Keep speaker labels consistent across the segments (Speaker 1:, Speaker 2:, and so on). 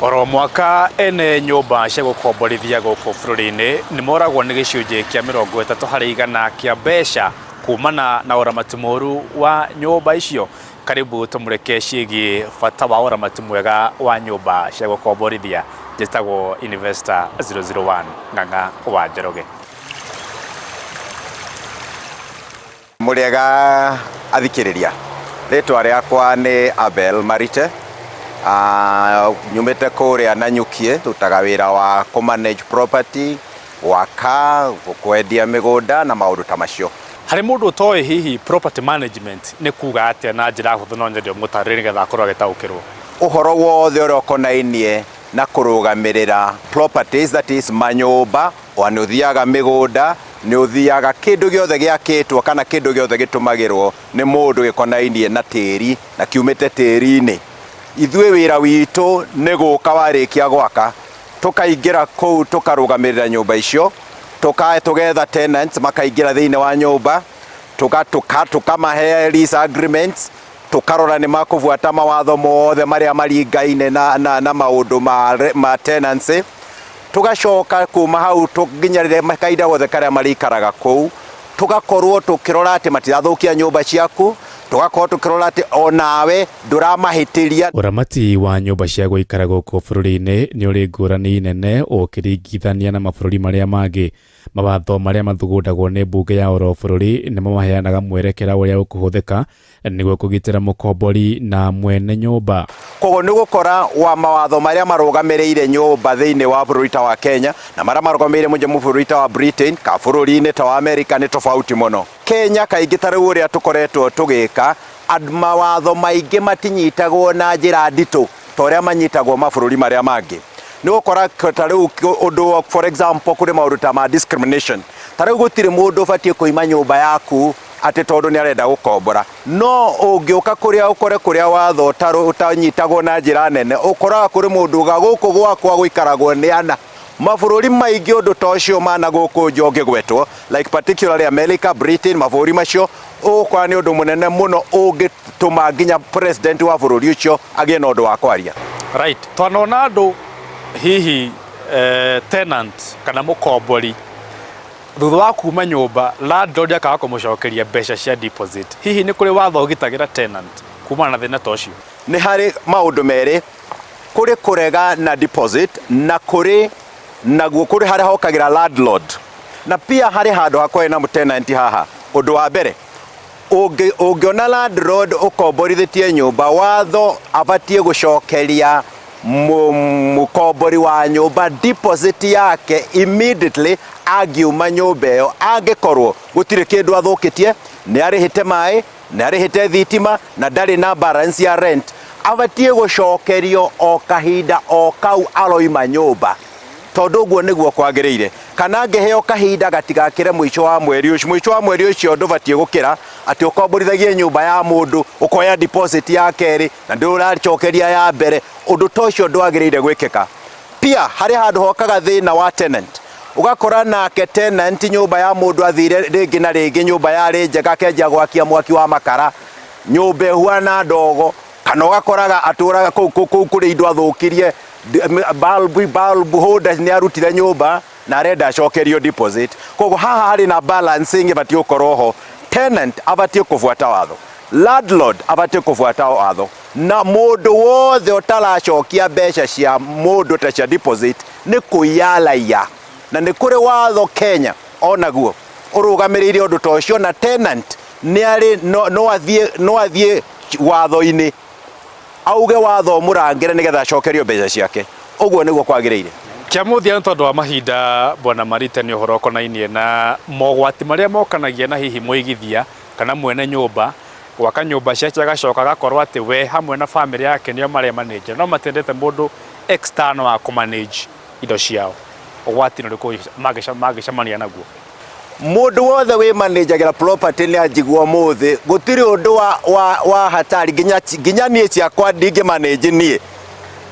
Speaker 1: Oro mwaka ene nyũmba cia gũkomborithia gũkũ bũrũri-inĩ nĩ moragwo nĩ gĩcunjĩ kĩa 30% kĩa mbeca kumana na ũramati mũru wa nyũmba icio. Karibu tũmũrĩke ciĩgiĩ bata wa ũramati mwega wa nyũmba cia gũkomborithia. Njĩtagwo Investor 001 Ng'ang'a wa Njoroge.
Speaker 2: Mũrĩega athikĩrĩria, rĩtwa rĩakwa nĩ Abel Marite, nyumĩte kũrĩa Nanyukiĩ, ndutaga wĩra wa kũ manage property, gwaka, kwendia mĩgũnda na maũndũ ta macio.
Speaker 1: Harĩ mũndũ ũtoĩ hihi property management nĩ kuga atĩa na njĩra hũthũ no nyende ũmũtarĩrie nĩgetha akorwo agĩtaũkĩrwo.
Speaker 2: Ũhoro wothe ũrĩa ũkonainie na kũrũgamĩrĩra properties, that is manyũmba, o nĩ ũthiaga mĩgũnda, nĩ ũthiaga kĩndũ gĩothe gĩakĩtwo kana kĩndũ gĩothe gĩtũmagĩrwo nĩ mũndũ gĩkonainie na tĩri na kiumĩte tĩri-inĩ. Ithuĩ wĩra witũ nĩ gũka warĩkia gwaka, tũkaingĩra kũu tũkarũgamĩrĩra nyũmba icio, tũgetha tenants makaingĩra thĩinĩ wa nyũmba, tũkamahe lease agreements, tũkarora nĩ makũbuata mawatho mothe marĩa maringaine na maũndũ ma tenancy. Tũgacoka kuma hau nginya rĩrĩa kahinda gothe karĩa marĩikaraga kũu, tũgakorwo tũkĩrora atĩ matirathũkia nyũmba ciaku, tũgakorwo tũkĩrora atĩ onawe ndũramahĩtĩria.
Speaker 1: Ũramati wa nyũmba cia gũikara gũkũ bũrũri-inĩ nĩ ũrĩ ngũrani nene ũkĩringithania na mabũrũri marĩa mangĩ. Mawatho marĩa mathugundagwo nĩ mbunge ya oro bũrũri nĩmo maheanaga mwerekera ũrĩa ũkũhũthĩka nĩguo kũgitĩra mũkombori na mwene nyũmba.
Speaker 2: Koguo nĩ gũkora wa mawatho marĩa marũgamĩrĩire nyũmba thĩinĩ wa bũrũri ta wa Kenya na marĩa marũgamĩrĩire mũnje bũrũri ta wa Britain ka bũrũri-inĩ ta wa America nĩ tofauti mũno. Kenya kaingĩ ta rĩu ũrĩa tũkoretwo tũgĩka, mawatho maingĩ matinyitagwo na njĩra nditũ ta ũrĩa manyitagwo mabũrũri marĩa mangĩ. Nĩ ũgũkora ta rĩu ũndũ, for example, kũrĩ maũndũ ta ma discrimination. Ta rĩu gũtirĩ mũndũ ũbatiĩ kũima nyũmba yaku atĩ tondũ nĩ arenda gũkombora. No ũngĩũka kũrĩa ũkore kũrĩa watho ũtanyitagwo na njĩra nene, ũkoraga kũrĩ mũndũ uga gũkũ gwakwa gũikaragwo nĩ ana. Mabũrũri maingĩ ũndũ ta ũcio mana gũkũ nja ũngĩgwetwo, like particularly America, Britain, mabũrũri macio, ũgũkora nĩ ũndũ mũnene mũno ũngĩtũma nginya president wa bũrũri ũcio agĩe na ũndũ wa kwaria.
Speaker 1: Right. Twanona andũ hihi tenant kana mũkombori thutha wa kuma nyũmba landlord akaga kũmũcokeria mbeca cia deposit. Hihi nĩ kũrĩ watho ũgitagĩra tenant kumana na thĩna ta ũcio?
Speaker 2: Nĩ harĩ maũndũ merĩ, kũrĩ kũrega na deposit na kũrĩ naguo kũrĩ harĩa hokagĩra landlord, na pia harĩ handũ hakoragwo na tenant haha. Ũndũ wa mbere, ũngĩona landlord ũkomborithĩtie nyũmba, watho abatiĩ gũcokeria mũkombori wa nyũmba deposit yake immediately angiuma nyũmba ĩyo, angĩkorwo gũtirĩ kĩndũ athũkĩtie, nĩ arĩhĩte maĩ, nĩ arĩhĩte thitima na ndarĩ na balance ya rent, abatiĩ gũcokerio o kahinda o kau aroima nyũmba, tondũ ũguo nĩguo kwagĩrĩire. Kana angĩheo kahinda gatigakĩre mũico wa mweri ũcio, mũico wa mweri ũcio ndũbatiĩ gũkĩra atĩ ũkomborithagie nyũmba ya mũndũ ũkoya deposit ya kerĩ na ndũracokeria ya mbere. Ũndũ ta ũcio ndwagĩrĩire gwĩkĩka. Pia harĩ handũ hokaga thĩna wa tenant, ũgakora nake tenant nyũmba ya mũndũ athire rĩngĩ na rĩngĩ, nyũmba yarĩ njega akenjia gwakia mwaki wa makara, nyũmba ĩhuana ndogo, kana ũgakoraga atũraga kũu kũrĩ indo athũkirie, bulb holder nĩ arutire nyũmba na arenda acokerio deposit. Koguo haha harĩ na balancing ĩbatiĩ gũkorwo ho. Tenant abatiĩ kũbuata watho, landlord abatiĩ kũbuata watho, na mũndũ wothe ũtaracokia mbeca cia mũndũ ta cia deposit nĩ kũiya araiya. Na nĩ kũrĩ watho Kenya onaguo ũrũgamĩrĩire ũndũ ta ũcio, na tenant nĩ arĩ no athiĩ watho-inĩ auge watho ũmũrangĩre nĩgetha acokerio mbeca ciake. Ũguo nĩguo kwagĩrĩire.
Speaker 1: Kĩa mũthia, nĩ tondũ wa mahinda, Bwana Marite, nĩ ũhoro ũkonainie na mogwati marĩa mokanagia na hihi mũigithia kana mwene nyũmba gwaka nyũmba ciake agacoka agakorwo atĩ we hamwe na famĩlĩ yake nĩo maremanage, no matiendete mũndũ external wa kũmanage indo ciao. Ũgwati nĩ ũrĩkũ mangĩcemania naguo?
Speaker 2: Mũndũ wothe wĩmanĩnjagĩra property nĩ anjigua ũmũthĩ, gũtirĩ ũndũ wa hatari, nginya niĩ ciakwa ndingĩmanĩnji niĩ,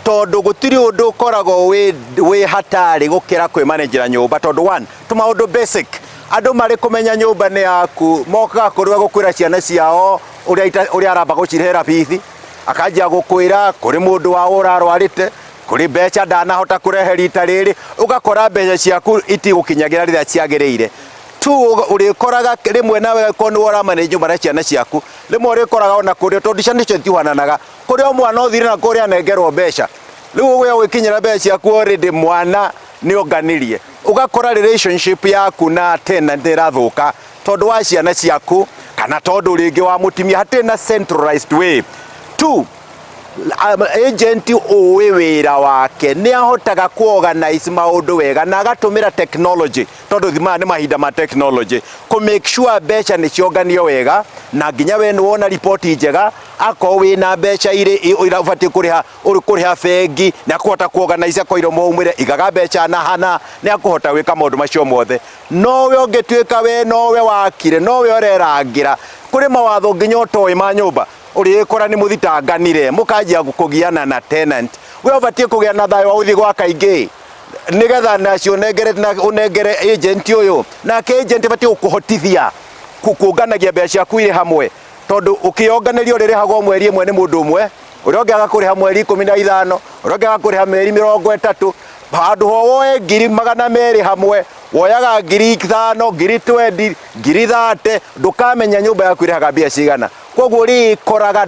Speaker 2: tondũ gũtirĩ ũndũ ũkoragwo wĩ hatari gũkĩra kwĩmanĩnjĩra nyũmba. Tondũ one, tũmaũndũ basic andũ marĩ kũmenya nyũmba nĩ yaku, mokaga kũrĩ we gũkwĩra ciana ciao ũrĩa aramba gũcirĩhĩra bithi, akanjia gũkwĩra kũrĩ mũndũ wao ũrarwarĩte, Kũrĩ mbeca ndanahota kũrehe rita rĩrĩ, ũgakora mbeca ciaku itigũkinyagĩra rĩrĩa ciagĩrĩire. Tu ũrĩkoraga rĩmwe nawe angĩkorwo nĩwe ũramanage nyũmba na ciana ciaku, rĩmwe ũrĩkoraga ona kũrĩ tondũ ciana icio itihananaga, kũrĩ o mwana ũthire na kũrĩ anengerwo mbeca. Rĩu ũgũya gwĩkinyĩra mbeca ciaku already mwana nĩ onganirie. Ũgakora relationship yaku na tenant nĩ ĩrathũka tondũ wa ciana ciaku kana tondũ rĩngĩ wa mũtimia, hatirĩ na centralized way. Two, agent ũĩ wĩra wake nĩ ahotaga ku organize maũndũ wega na agatũmĩra technology, tondũ maya nĩ mahinda ma technology, kũ make sure mbeca nĩ cionganio wega na nginya we nĩ wona riboti njega. Akorwo wĩna mbeca irĩ ũbatiĩ kũrĩha, ũrĩ kũrĩha bengi, nĩ akũhota ku organize akoira ũmwĩre igaga mbeca na hana, nĩ akũhota gwĩka maũndũ macio mothe. Nowe ũngĩtuĩka we nowe wakire, nowe ũrerangĩra, kũrĩ mawatho nginya ũtoĩ ma nyũmba, ũrĩkora nĩ mũthitanganire mũkanjia kũgiana na tenant. We ũbatiĩ kũgĩa na thayũ wa gũthiĩ gwaka ingĩ nĩgetha nacio ũnengere na ũnengere agent ũyũ, nake agent abatiĩ gũkũhotithia kũnganagia mbeca ciaku irĩ hamwe, tondũ ũkĩonganĩria ũrĩrĩhagwo mweri ĩmwe nĩ mũndũ ũmwe, ũrĩa ũngĩ agakũrĩha mweri 15, ũrĩa ũngĩ agakũrĩha mĩeri 30. Handũ ho woe 200,000 hamwe, woyaga 5,000, 20,000, 30,000, ndũkamenya nyũmba yaku ĩrĩhaga mbia cigana. Koguo ũrĩkoraga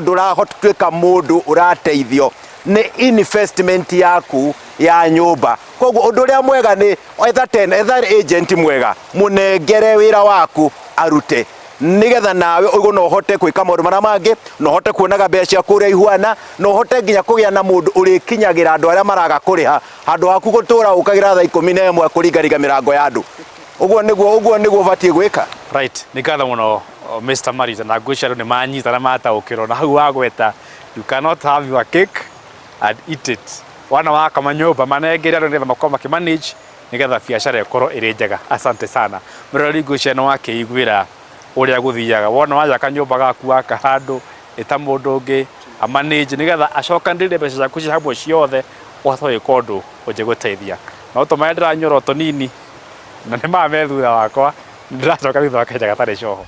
Speaker 2: ndũrahota mũndũ ũrateithio nĩ investment yaku ya nyũmba. Koguo ũndũ ũrĩa mwega nĩ etha ten etha agent mwega, mũnengere wĩra waku arute, nigetha nawe ũguo no ũhote gwĩka maũndũ marĩa mangĩ, na ũhote kuonaga mbeca ciaku ũrĩa ihuana, na ũhote nginya kũgĩa na mũndũ ũrĩkinyagĩra andũ arĩa maraga kũrĩha, handũ haku gũtũra ũkagĩra thaa 11 kũringaringa mĩrango ya andũ. Ũguo nĩguo ũbatiĩ gwĩka.
Speaker 1: Right, nĩ ngatho mũno Mr. Marita, na ngwĩciria andũ nĩ manyita na mataũkĩrwo na hau wagweta you cannot have your cake and eat it. Wana wakama nyũmba, manengere andũ nĩgetha makorwo makĩmanage, nĩgetha biacara ĩkorwo ĩrĩ njega. Asante sana mũrori, ngwĩciria nĩ wakĩiguĩra ũrĩa gũthiaga. Wona wajaka nyũmba gaku, waka handũ, ĩta mũndũ ũngĩ amanage nĩgetha acokanĩrĩrie mbeca ciaku ci hamwe ciothe, ũhote gwĩka ũndũ ũngĩgũteithia. No tũmaĩ ndĩranyua tũnini na nĩ maya me thutha wakwa, ndĩracoka thutha wa kahinda gatarĩ coho.